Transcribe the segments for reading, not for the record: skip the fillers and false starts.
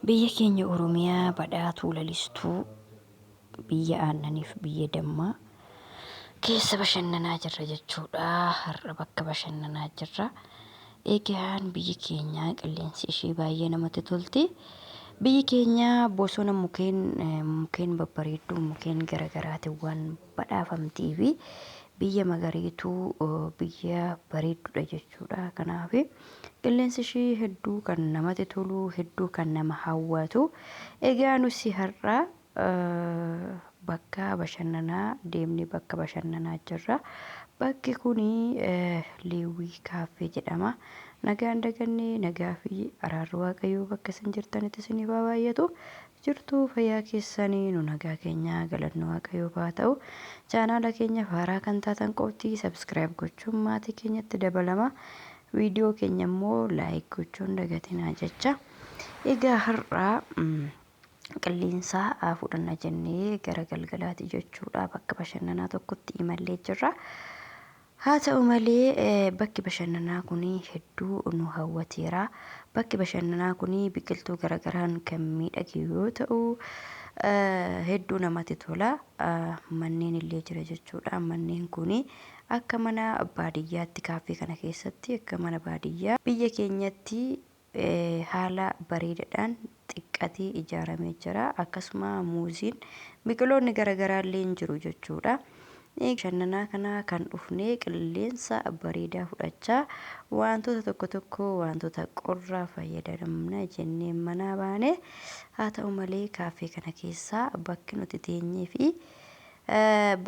Biyya keenya Oromiyaa badhaatuu lalistuu biyya aannaniif biyya dammaa keessa bashannanaa jirra jechuudha. Har'a bakka bashannanaa jirra. Egaan biyyi keenya qilleensi ishee baay'ee namatti tolti. Biyyi keenya bosona mukeen mukeen babbareedduu mukeen garaagaraatiin waan badhaafamtii fi biyya magariituu biyya bareedduudha jechuudha. Kanaaf qilleensi ishee hedduu kan namatti tolu hedduu kan nama hawwatu. Egaa nusi har'a bakka bashannanaa deemnee bakka bashannanaa jirra. Bakki kun Leewwii Kaaffee jedhama. Nagaan dagannee nagaa fi araarri Waaqayyoo bakka isin jirtanitti isiniif haa baay'atu. Jirtuu fayyaa keessanii nu nagaa keenya galanni Waaqayyoof haa ta'u. Chaanaala keenyaaf haaraa kan taatan qofti subscribe gochuun maatii keenyatti dabalama. Viidiyoo keenya immoo like gochuun dagatinaa jecha. Egaa har'a qilleensa fudhanna jennee gara galgalaati jechuudha bakka bashannanaa tokkotti imallee jirra. Haa ta'u malee bakki bashannanaa kun hedduu nu hawwateera. Bakki bashannanaa kun biqiltuu garagaraan kan miidhage yoo ta'u hedduu namatti tola. Manneen illee jira jechuudha. Manneen kun akka mana baadiyyaatti kaaffee kana keessatti akka mana baadiyyaa biyya keenyatti haala bareedaadhaan xiqqatee ijaaramee jira. Akkasuma muuziin biqiloonni garaagaraa illee hin jiru jechuudha. Bashannanaa kana kan dhufnee qilleensa bareedaa fudhachaa wantoota tokko tokko wantoota qorraa fayyadamna jennee manaa baane. Haa ta'u malee kaaffee kana keessaa bakki nuti teenyee fi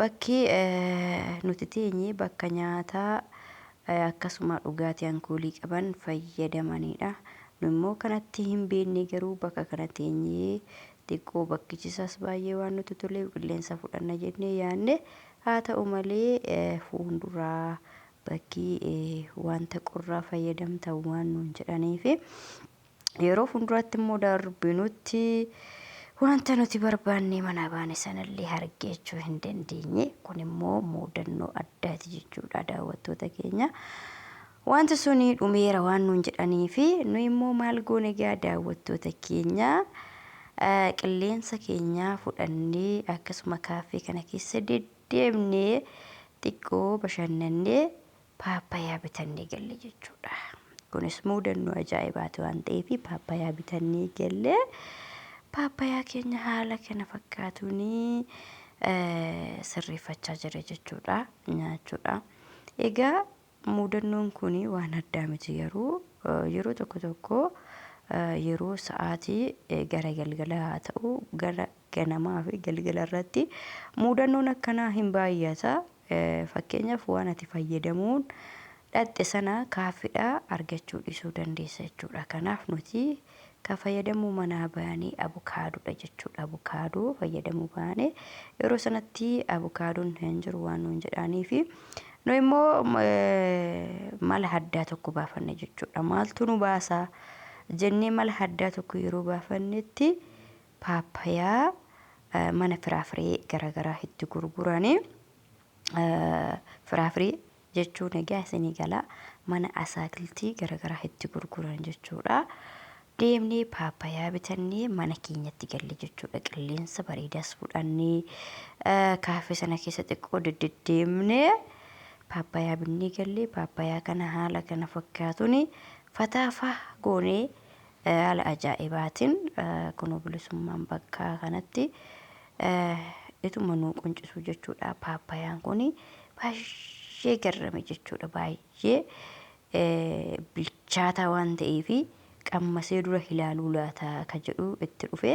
bakki nuti teenye bakka nyaataa akkasuma dhugaatii ankoolii qaban fayyadamanidha. Nu immoo kanatti hin beekne garuu bakka kana teenyee xiqqoo bakkichisaas baay'ee waan nutti toleef qilleensa fudhanna jennee yaadne. Haa ta'u malee fuulduraa bakki wanta qorraa fayyadamtan waan nuun jedhaniif yeroo fuulduraatti immoo darbinutti wanta nuti barbaanne manaa baane sanallee argachuu hin dandeenye. Kun immoo mudannoo addaati jechuudha daawwattoota keenya. Wanti suni dhumeera waan nuun jedhanii fi nu immoo maal goone egaa daawwattoota keenya qilleensa keenya fudhannee akkasuma kaaffee kana keessa deddeemnee xiqqoo bashannannee paappayaa bitannee galle jechuudha. Kunis mudannoo ajaa'ibaati waan ta'eef paappayaa bitannee galle. Paappayaa keenya haala kana fakkaatuun sirreeffachaa jira jechuudha nyaachuudha. Egaa mudannoon kun waan addaa miti garuu yeroo tokko tokko yeroo sa'aatii gara galgalaa haa ta'u gara ganamaa fi galgala irratti mudannoon akkanaa hin baay'ata. Fakkeenyaaf waan ati fayyadamuun dhaqxe sana kaaffidhaa argachuu dhiisuu dandeessa jechuudha. Kanaaf nuti kan fayyadamuu manaa baanee abukaadoodha jechuudha. Abukaadoo fayyadamuu baane yeroo sanatti abukaadoon hin jiru waan nuun jedhanii fi nu immoo mala addaa tokko baafanne jechuudha. Maaltu nu baasaa jennee mala addaa tokko yeroo baafannetti paappayaa mana firaafiree garaagaraa itti gurguranii firaafiree jechuun egaa isinii gala mana asaakiltii garaagaraa itti gurguran jechuudha. Deemnee paappayaa bitannee mana keenyatti galle jechuudha. Qilleensa bareedaas fudhannee kaaffee sana keessa xiqqoo deddeemnee paappayaa binnee galle. Paappayaa kana haala kana fakkaatuun fataafaa goonee haala ajaa'ibaatiin kunoo bilisummaan bakka kanatti ituma nuu quncisu jechuudha. Paappayaan kun baay'ee garrame jechuudha. Baay'ee bilchaataa waan ta'eef qammasee dura ilaaluu laata ka jedhu itti dhufe.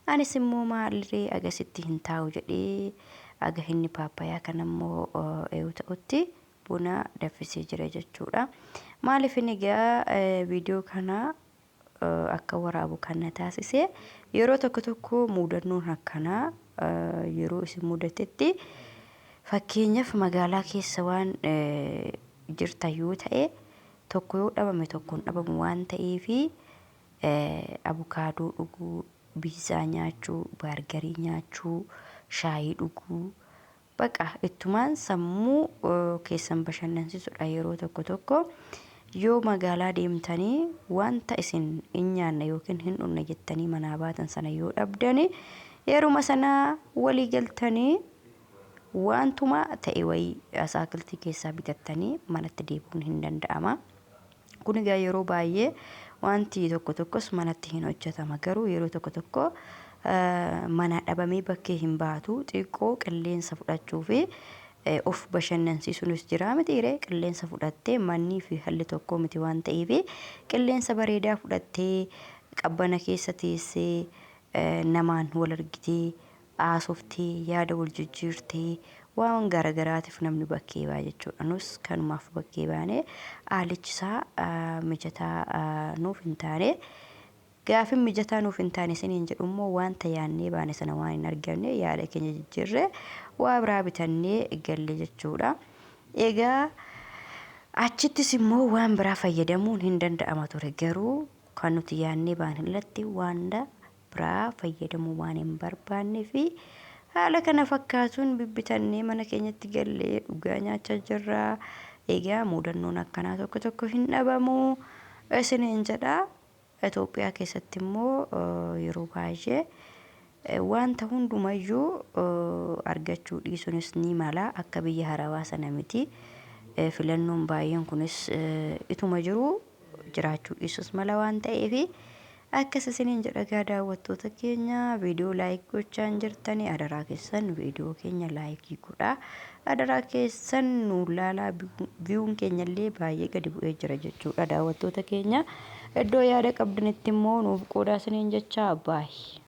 Anis immoo maalirree agasitti hin taa'u jedhee aga inni paappayaa kana immoo eewu ta'utti buna danfisee jira jechuudha. Maaliif inni egaa viidiyoo kana akka waraabu kan na taasise yeroo tokko tokko mudannoon akkanaa yeroo isin mudatetti fakkeenyaaf magaalaa keessa waan jirtan yoo ta'e tokko yoo dhabame tokko hin dhabamu waan ta'eefi abukaadoo dhuguu, biizaa nyaachuu, baargarii nyaachuu, shaayii dhuguu baqa ittumaan sammuu keessan bashannansiisudha yeroo tokko tokko. Yoo magaalaa deemtanii wanta isin hin nyaanna yookiin hin dhugna jettanii manaa baatan sana yoo dhabdani yeruma sana walii galtanii wantuma ta'e wayii asaakiltii keessaa bitattanii manatti deebi'uun hin danda'ama. Kun egaa yeroo baay'ee wanti tokko tokkos manatti hin hojjetama garuu yeroo tokko tokko manaa dhabamee bakkee hin baatu xiqqoo qilleensa fudhachuu fi of bashannansiisuunis jira mitiiree qilleensa fudhattee mannii fi halli tokko miti waan ta'eef qilleensa bareedaa fudhattee qabbana keessa teessee namaan wal argitee haasoftee yaada wal jijjiirtee waan garagaraatiif namni bakkee ba'a jechuudha. Nus kanumaaf bakkee baane haalichi isaa mijataa nuuf hin taane. Gaafin mijataa nuuf hin taane isiniin jedhu immoo wanta yaannee baane sana waan hin arganne yaada keenya jijjiirree waa biraa bitannee galle jechuudha. Egaa achittis immoo waan biraa fayyadamuun hin danda'ama ture garuu kan nuti yaannee baane irratti wanta biraa fayyadamuu waan hin barbaannee fi haala kana fakkaatuun bibbitannee mana keenyatti gallee dhugaa nyaachaa jirra. Egaa mudannoon akkanaa tokko tokko hin dhabamu isiniin jedha. Itoophiyaa keessatti immoo yeroo baay'ee wanta hundumayyuu argachuu dhiisuunis ni mala akka biyya harawaa sana miti. Filannoon baay'een kunis ituma jiru jiraachuu dhiisus mala waan ta'eef akkas isiniin jedha egaa daawwattoota keenya viidiyoo like gochaa hin jirtanii adaraa keessan viidiyoo keenya laayikii godhaa adaraa keessan nu laalaa viyuun keenya illee baay'ee gadi bu'ee jira jechuudha daawwattoota keenya iddoo yaada qabdanitti immoo nuuf qoodaa isiniin jecha baay'ee.